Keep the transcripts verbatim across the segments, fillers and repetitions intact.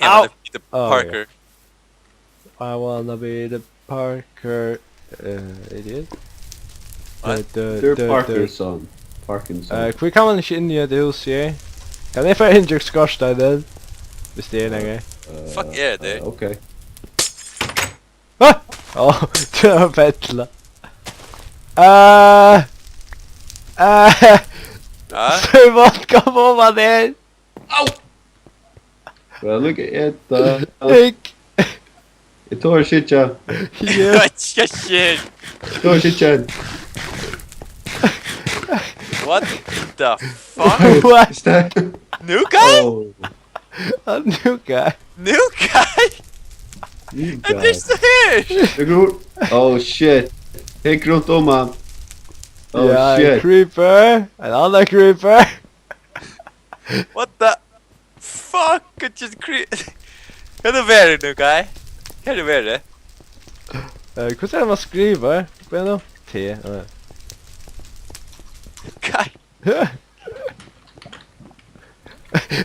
Au! Peter Parker. I wanna be the Parker, uh, idiot. What? Dø, dø, Peter dø, dø. Parkerson. Parkinson. Eh, hví kann man ikki inn í hetta húsið her? Kann eg fara inn gjøgnum skorsteinin? Hvis tað er nakað. Eh, fuck er tað? Eh, ok. Ah! Ó, tað var bella. Eh, eh, ah? Simon, kom oman her. Au! Bara líka eta. Hygg. Eg tori ikki. Yeah. Hvat skjer? Eg tori ikki. What the fuck? What? Is that? New guy? Oh. A new guy. New guy? New guy. Hvat er so her? Eg gru-, oh shit. Hygg runt um hann. Oh, yeah, shit. Creeper. Ein annan creeper. What the fuck? Just cre-, hvat er verið nú, guy? Hvat er verið? Eh, hvussu er tað, man skrivar? Hvat er nú? T, eh. Guy.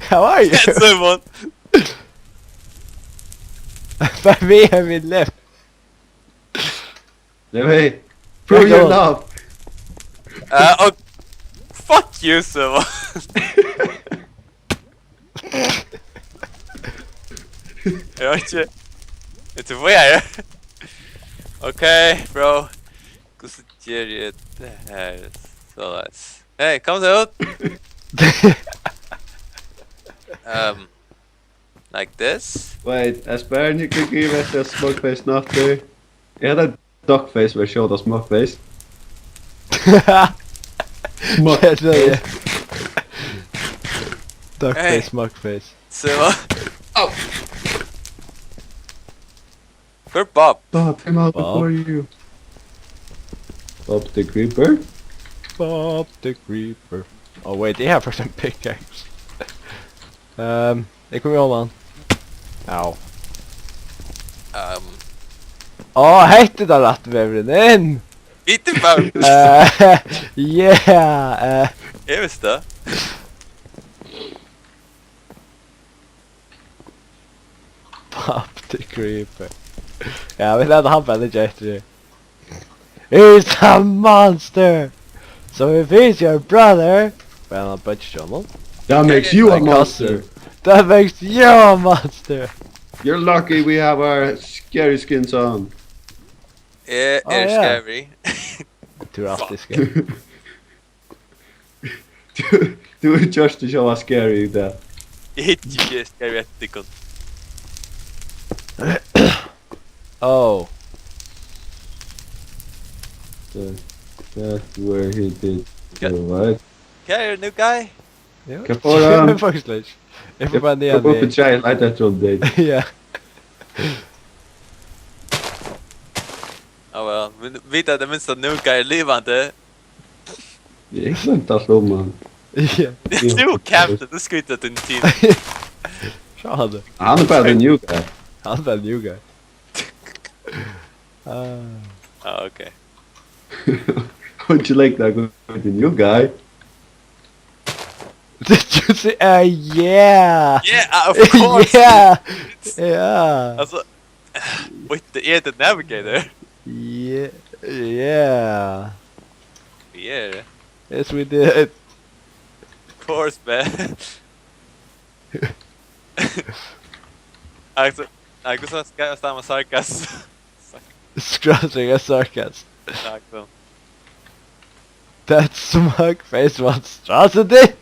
How are you? Simon. But we have been left. Nei, hey, prove your love. Uh, oh, fuck you, Simon. Eg veit ikki. Eg trúgvi eg. Ok, bro. Hvussu geri eg tað her? Soleiðis. Hey, kom so út. Um, like this. Wait, Espen, you could give us a smoke face not there. Eg havi duckface version av smokeface. Smokeface. Tað er tað, ja. Duckface, hey. Smokeface. So, oh. Where Bob? Bob, I'm out before you. Bob the Creeper? Bob the Creeper. Oh wait, eg havi faktiskt ein pickaxe. Ehm, eg komi oman. Au. Ehm. Á, hetta er tann rætti vegurin inn. Vit er bara Eh, yeah, eh. Eg visti tað. Bob the Creeper. Ja, vit lata hann bara liggja eftir. He's a monster! So if he's your brother, well, I'll bet you, John. That makes you a monster. That makes you a monster! You're lucky we have our scary skins on. Eg eri scary. Tú ert altíð scary. Tú, tú ert just so scary í dag. Eg hyggi ikki scary eftir tykkum. Oh. That, that where he did the right. Hvar er new guy? Hvat fór hann? Eg fór bara niðan. Eg fór upp í træið, leita eftir honum, Dave. Ja. Oh well, men vit at tað minsta new guy er livandi. Eg gloymdi alt um hann. Ja. Tú, Captain, tú skrítur til tín tíð. Sjá hann. Hann er bara the new guy. Hann er bara new guy. Ah. Ah, ok. Would you like that good new guy? Did you see? Uh, yeah. Yeah, uh, of course. Yeah. It's, yeah. Altso, with the, yeah, the navigator. Yeah. Yeah. Yeah. Yes, we did. Of course, man. Altso, nei, hvussu skal eg stava sarkasm? Scratching a sarcasm. Takk, so. That smug face monstrosity!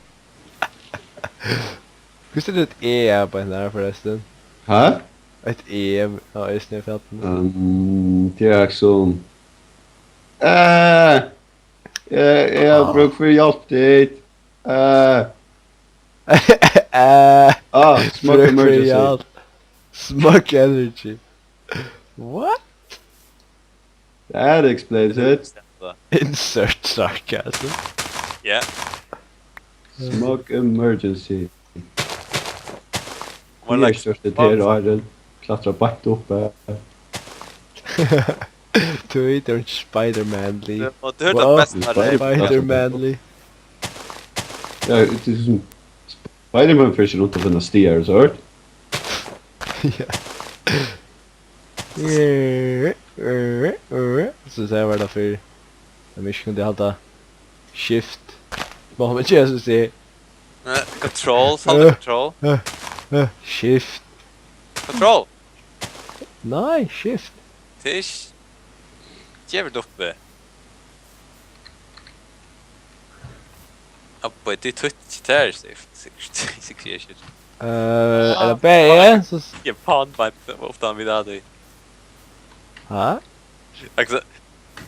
Hvussu er tað eitt E á beinanvegin, forrestin? Ha? Eitt E á eisini í fjallið. Um, tað er Axel. Eh, eh, eg havi brúk fyri hjálp títt. Eh. Eh, ah, smug emergency. Smug energy. What? That explains it. Insert sarcasm. Yeah. Smug emergency. More like, eg størti her og har, klatra beint upp her. Tú eitur Spider-Man-ly. Og tú hørti best av tað. Spider-Man-ly. Ja, tað er sum Spider-Man fer ikki runt og finnur stigar og sovorðið. Ja. So segði eg, var tað fyri, at vit ikki kundu halda shift. Má man ikki, so sigi. Eh, control, so Eh, control. Eh, eh, shift. Control. Nei, shift. Tað er ikki gevur uppi. Abbi, tað er tøtt, tað er sikkurt, sikkurt, sikkurt, sikkurt. Eh, er tað B E? So s- Japan, bara ofta han vill ha det. Ha? Alltså,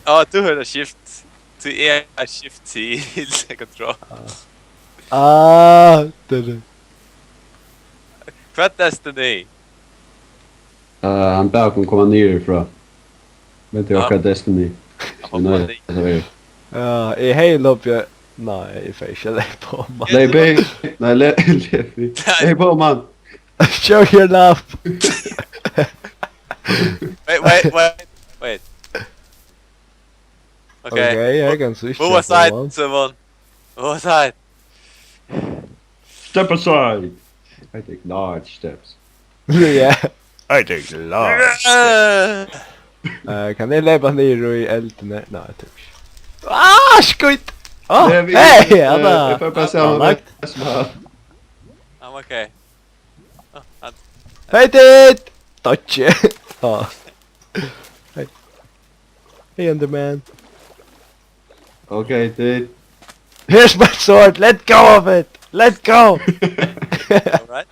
ja, du har shift. Du är shift till control. Ah, det er det. Hvat Destiny? Eh, hann bað okkum koma niður frá. Men tað er Ja. okkara Destiny. Hann var Nei, komin niður. tað er Ja, eg hevði lopið. Nei, eg fari ikki at leypa á mann. Leyp í. Nei, le-, leyp í. Nei. Leyp á mann. Show your love. Wait, wait, wait, wait. Okay. Okay, eg kann so ikki Move sleppa á aside, mann. Simon. Move aside. Step aside. I take large steps. Ja. I take large. Eh, kann eg leypa niður í eldin? Nei, eg tók ikki. Ah, skít! Oh, Nei, vit, hey, eh, Anna! eg fari bara at sjá Anna, hann. I'm okay. Oh, han Hey, dude! Dodge! Oh. Hey. Hey, Enderman. Okay, dude. Here's my sword. Let go of it. Let go. All right.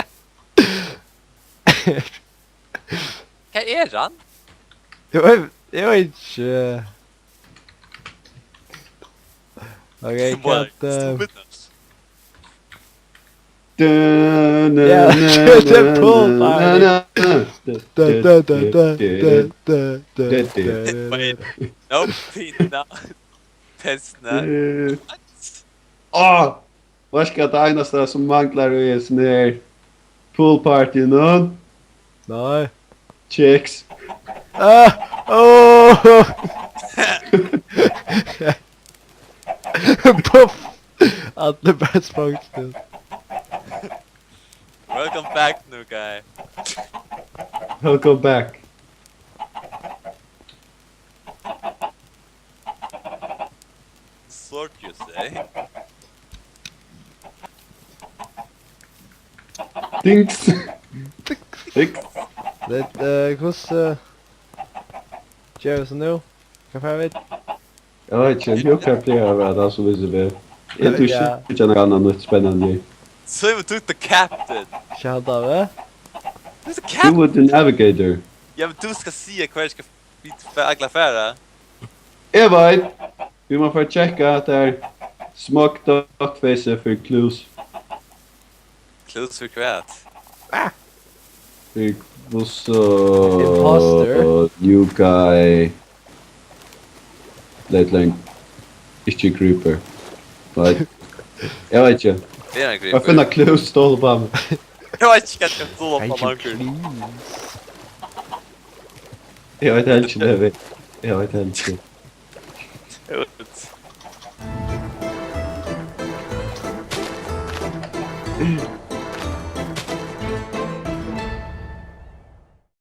Hvar er hann? Eg veit, eg veit ikki. Okay, What? Hvat, eh, Stupid. Ja, det er Paul Party. Da, da, da, da, da, da, da, da, da, da. Wait. Nope, peanut. That's not. Eh. What? Ah, veitst tú hvat tað einasta sum manglar í hesum her pool party nú? Nei. Chicks. Ah, oh. Puff. Allir bara sprungnu. Welcome back, new guy. Welcome back. Sort you say. Dings. Dings. Vit, eh, hvussu, eh, gera vit so nú? Hvar fara vit? Eg veit ikki, Jukka plagar at vera tann sum vísir veg. Eg trúi ikki, Ja. Eg kenni nakað annað nýtt spennandi. Simon, tú ert the captain. Ikki halda við? Tú ert the captain. Tú ert the navigator. Ja, men tú skalt siga hvar eg skal, vit fa-, allar fara. Eg veit. Vit mugu fara at tjekka at tað er smokk duckface fyri clues. Clues fyri hvat? Ah! Fyri hvussu Imposter. New guy leit lang ikki creeper. Right? Eg veit ikki. Tað er ein Bara creeper. Finna clues, stol upp á meg. Eg veit ikki hvat eg skal stole á Thank you, longur. Please. Eg veit helst ikki, Levi. Eg veit helst ikki. Eg veit.